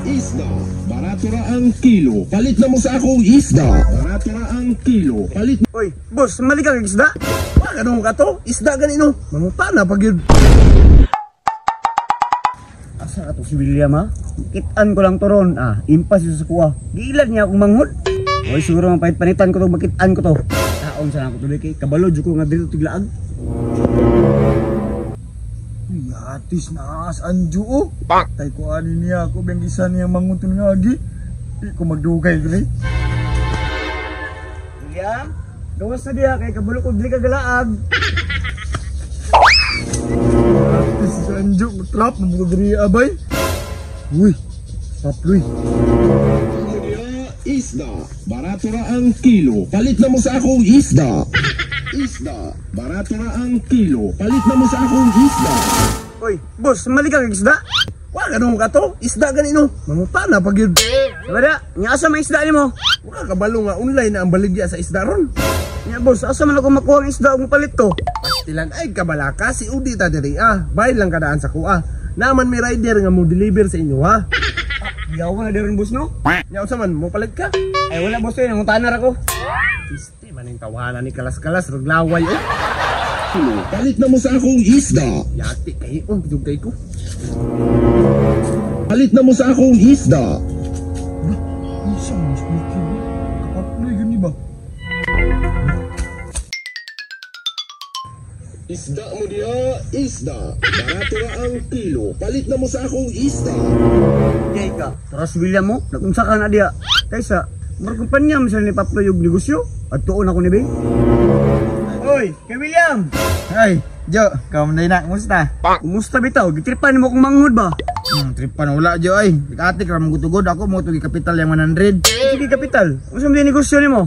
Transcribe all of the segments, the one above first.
Isda, barato ra ang kilo. Palit na mo sa akong isda. Barato ra ang kilo. Palit. Oy, boss, mali ka isda. Wa ganun ka to? Isda ganino. Manguta na pag yun. Asa ka to si William ha? Kitaan ko lang to ron. Ah, impas yun sa kuha. Giilan niya akong manghod. Oy, siguro mapahit-panitan ko to, makitaan ko to. Taon sana ako tuloy kay kabalo jud ko nga dito tiglaag. Uy, atis na as anjo oh. Tay ko ani niya ako bang isa niya manguton nga agi. Di ko magdugay diri. William, gawas na diha kay kabalo ko dili ka galaag. Atis si Anjo trap mo diri abay. Uy, Paploy. Isda, barato ra ang kilo. Palit na mo sa akong isda. Isda, barato ra ang kilo. Palit na mo sa akong isda. Oy, boss, mali ka isda. Wa ganun ka to? Isda ganino. Manguta na pag yun. Sabada, nya asa may isda nimo? Wa kabalo nga online na ang baligya sa isda ron. Nya boss, asa man ako makuha ang isda ug mapalit ko? Pastilan ay kabalaka si Udi ta diri ah. Bayad lang kadaan sa kuha. Naman may rider nga mo deliver sa inyo ha. Yawa na diron boss no? Nya unsa man mo palit ka? Ay wala boss, eh, nangutan na ra ko. Piste man ang tawanan ni kalas-kalas ruglaway eh. Palit na mo sa akong isda. Yati kay on dugay ko. Palit na mo sa akong isda. Isa mo speaker. Kapaploy gani ba? Isda mo diha, isda. Barato ra ang kilo. Palit na mo sa akong isda. Jay ka, tara si William mo, nagunsa ka na diha. Kaysa, murag kumpanya man sila ni Paploy og negosyo. Adtuon ako ni Bay. Oy, kay William. Ay, Jo, kamusta na? Kumusta? Kumusta bitaw? Gitripan nimo akong manghod ba? Tripan wala Jo ay. Ate kram gutugod ako mo tugi kapital yang 100. Sige kapital. Unsa man negosyo nimo?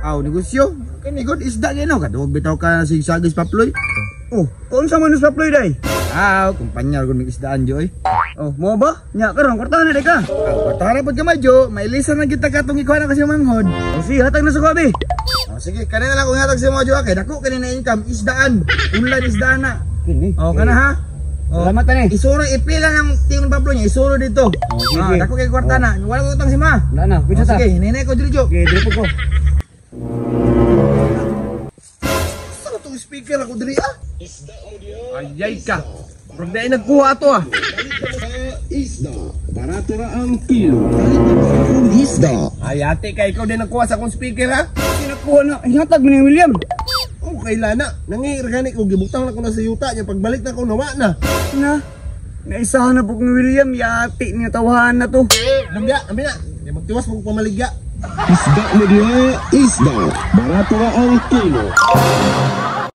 Aw, negosyo. Kani god isda gyud no, kaduog bitaw ka sigsagis Paploy. Oh, unsa man sa Paploy day? Aw, kumpanya gud mig isdaan Jo ay. Oh, mo ba? Nya karon kwartahan na day ka. Aw, kwartahan pod gamay Jo, mailisan na kita katong ikuha na kasi manghod. Oh, sige, hatag na sa kuha. Oh, sige, kanina lang kung hatag sa mga Jo kay dako kanina income isdaan. Online isdaan na. Kini. Oh, kana ha. Oh, Salamat ani. Isuro ipila ng tingon Pablo niya, isuro dito. Oh, sige. Ah, dako kay kwarta na. Wala ko utang si ma. Wala na, Oh, pwede ta. sige, hinay ko diri Jo. Sige, diri po ko. Sa tong speaker ako diri ah. Ayay ka. Murag na nagkuha ato ah. Isda, barato ra ang kilo. Palit na mo sa akong isda. Ay ate ka ikaw din nagkuha sa akong speaker ha. Sinakuha na, hinatag mo ni William. Oh, kaila na. Nangihirgani ko gibutang na ko na sa yuta niya pagbalik na ko nawa na. Na, naisahan na po kong William, yati niya tawahan na to. Lambya, ambi na. Di magtiwas mo pamaligya. Isda mo diha, isda. Barato ra ang kilo.